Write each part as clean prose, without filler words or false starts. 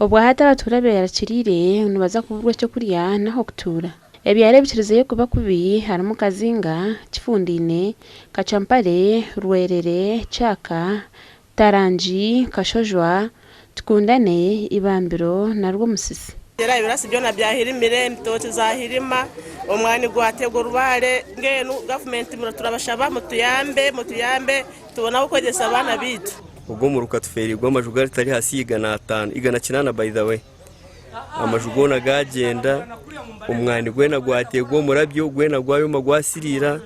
Obwahati abatuura beeyarakiriire ngu nibaza kuburwa ekyokurya n'ah'okutuura. Ebyaro ebikirizeyo kuba kubi harimu Kazinga, Kifundiine, Kachampare, Rwerere, Kyaka, Tarangi, Kashojwa, Tukundane, Ibambiro na Rwomusisi. Ebirasi byona byahirimire, emitookye zahirima, omwani gwategwa orubaare, mbwenu gavumenti turabashaba mutuyambe mutuyambe tubone ah'okwegyesa abaana baitu. Ogwo omuruka tufeereirwe amaju gatari ahansi ya 500, 108 by the way. Amaju goona gaagyenda, omwani gwena gwateerwa omurabyo, gwena gwayoma gwasiriira,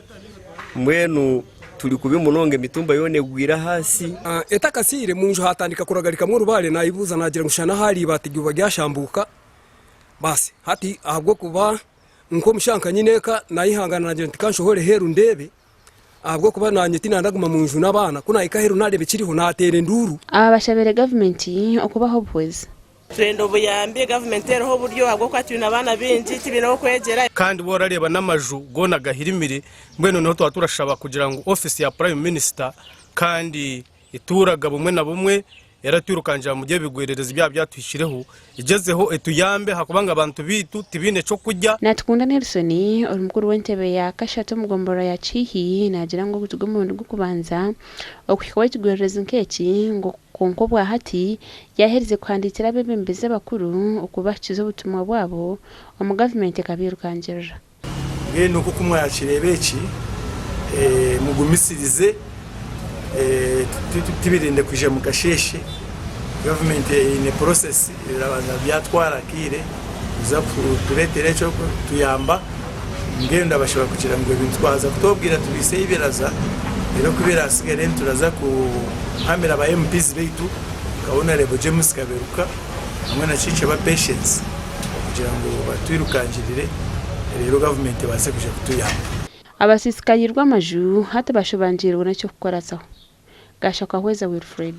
mbwenu turi kubi munonga emitumba yoona egwire ahansi. Etakasiire, omunju haatandika kuragarikamu orubaare, naayebuuza naagira ngu shana ahari eibaati ryooba ryashambuuka. Baasi hati ahabw'okuba nk'omushaija nka nyineeka naayehangana naagira nti ka nshohore aheeru ndeebe ahabw'okuba naanye tinandaguma mu nju n'abaana. Ku naahika aheeru naareeba ekiriho naateera enduuru. Aba bashabire gavumenti okubaha obuhwezi. Twenda obuyambi, gavumenti eriho oburyo ahabw'okuba twine abaana baingi tibaine ah'okwegyera. Kandi worareeba n'amaju goona gahirimire, mbwenu niho twaba turashaba kugira ngu ofiisi ya Prime Minister kandi etuuraga bumwe na bumwe eratwirukangira omuri ebi bigwererezi byaba byatuhikireho egyezeho etuyambe ahakuba ngu abantu baitu tibaine ky'okurya. Natukunda Nelson ori mukuru w'entebe ya kashatu omu gomborora ya Kihihi naagira ngu ogu tigwo murundi gw'okubanza okuhikwaho ekigwererezi nk'eki ngu Kwonka obwa hati yaaherize kuhandiikira abeebembezi abakuru okubahikiza obutumwa bwabo omu gavumenti ekabairukangirira. Mbwenu nk'oku mwakireeba eki, mugumisirize, tibirinde kwija mu kasheeshe. Gavumenti eine process erabanza byatwara akaire kuza kutureetera eky'okutuyamba. Mbwenu ndabashaba kugira ngu ebintu twaza kutobwira tubiise ei biraza reero ku birasigare nituraza kuhamira ba MPs baitu nka Honourable James Kaberuka hamwe na Kinkyeba Patience kugira ngu batwirukangirire reero gavumenti ebaase kwija kutuyamba. Abasiisikarirwe amaju hati bashobangiirwe n'eky'okukoratsaho. Gashakahweza Wilfred.